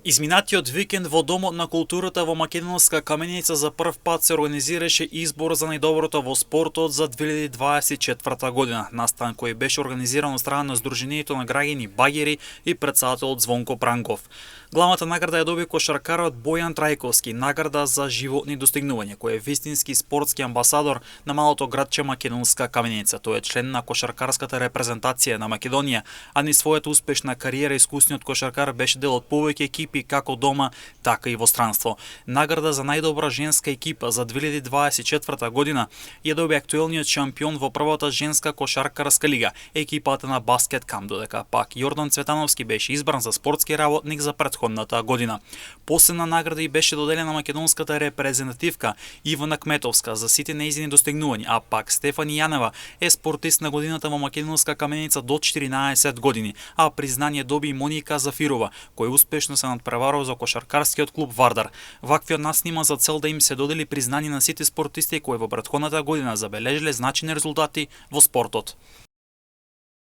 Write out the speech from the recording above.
Изминатиот викенд во Домот на културата во Македонска Каменица за прв пат се организираше избор за најдоброто во спортот за 2024 година. Настан кој беше организиран од страна на Сдруженијето на граѓани Багери и претседателот Звонко Пранков. Главната награда ја доби кошаркарот Бојан Трајковски, награда за животни достигнувања, кој е вистински спортски амбасадор на малото градче Македонска Каменица. Тој е член на кошаркарската репрезентација на Македонија, а низ својата успешна кариера искусниот кошаркар беше дел од повеќе екипи како дома, така и во странство. Награда за најдобра женска екипа за 2024 година ја доби актуелниот шампион во првата женска кошаркарска лига, екипата на Баскет Камп, додека пак Јордан Цветановски беше избран за спортски работник за претходната година. Посебна награда и беше доделена македонската репрезентативка Ивана Кметовска за сите нејзини достигнувања, а пак Стефани Јанева е спортист на годината во Македонска Каменица до 14 години, а признание доби и Моника Зафирова, кој успешно се надпреварува за кошаркарскиот клуб Вардар. Ваквиот наст има за цел да им се додели признание на сите спортисти кои во претходната година забележиле значајни резултати во спортот.